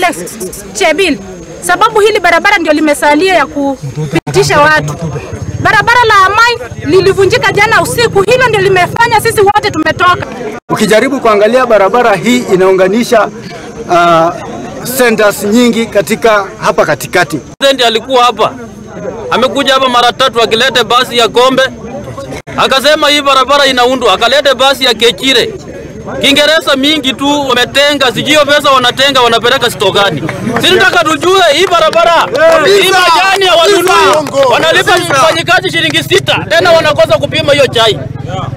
pale Chebil, sababu hili barabara ndio limesalia ya kupitisha watu. Barabara la Amai lilivunjika jana usiku, hilo ndio limefanya sisi wote tumetoka. Ukijaribu kuangalia barabara hii inaunganisha centers nyingi katika hapa katikati. President alikuwa hapa, amekuja hapa mara tatu akilete basi ya Kombe, akasema hii barabara inaundwa, akalete basi ya Kechire. Kiingereza mingi tu wametenga, sijui pesa wanatenga wanapeleka stokani. Sisi tunataka tujue hii barabara, hii majani ya wanunui wanalipa mfanyikazi shilingi 6, tena wanakosa kupima hiyo chai.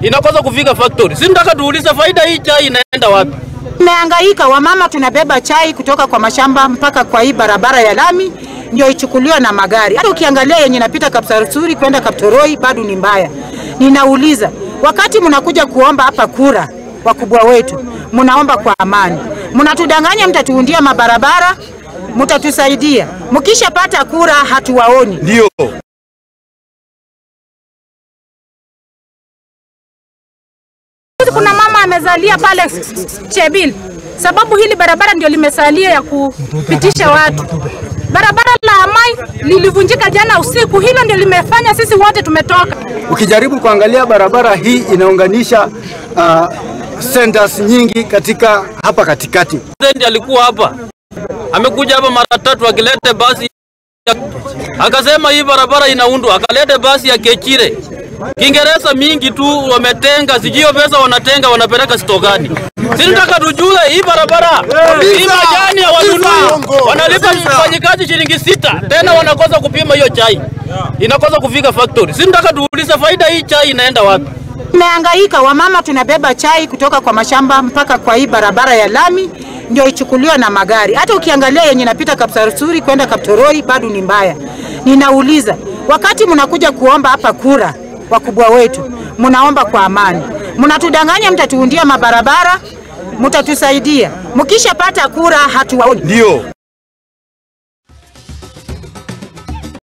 Inakosa kufika factory. Sisi tunataka tuulize faida hii chai inaenda wapi? Tumehangaika, wamama tunabeba chai kutoka kwa mashamba mpaka kwa hii barabara ya lami ndio ichukuliwa na magari. Hata ukiangalia yenye inapita Kapsarusuri kwenda Kaptoroi bado ni mbaya. Ninauliza, wakati mnakuja kuomba hapa kura wakubwa wetu, mnaomba kwa amani. Mnatudanganya mtatuundia mabarabara, mtatusaidia. Mkishapata kura hatuwaoni. Ndio. Kuna mama amezalia pale Chebil, sababu hili barabara ndio limesalia ya kupitisha watu. Barabara la Amai lilivunjika jana usiku, hilo ndio limefanya sisi wote tumetoka. Ukijaribu kuangalia barabara hii inaunganisha centers nyingi katika hapa katikati. President alikuwa hapa, amekuja hapa mara tatu akilete basi, akasema hii barabara inaundwa, akalete basi ya Kechire. Kiingereza mingi tu wametenga, sijui pesa wanatenga wanapeleka stokani. Sisi tunataka tujue hii barabara, hii majani ya wanunui wanalipa mfanyikazi shilingi 6, tena wanakosa kupima hiyo chai. Inakosa kufika factory. Sisi tunataka tuulize faida hii chai inaenda wapi? Tumehangaika, wamama tunabeba chai kutoka kwa mashamba mpaka kwa hii barabara ya lami ndio ichukuliwa na magari. Hata ukiangalia yenye inapita Kapsarusuri kwenda Kaptoroi bado ni mbaya. Ninauliza, wakati mnakuja kuomba hapa kura wakubwa wetu, mnaomba kwa amani. Mnatudanganya mtatuundia mabarabara, mtatusaidia. Mkishapata kura hatuwaoni. Ndio.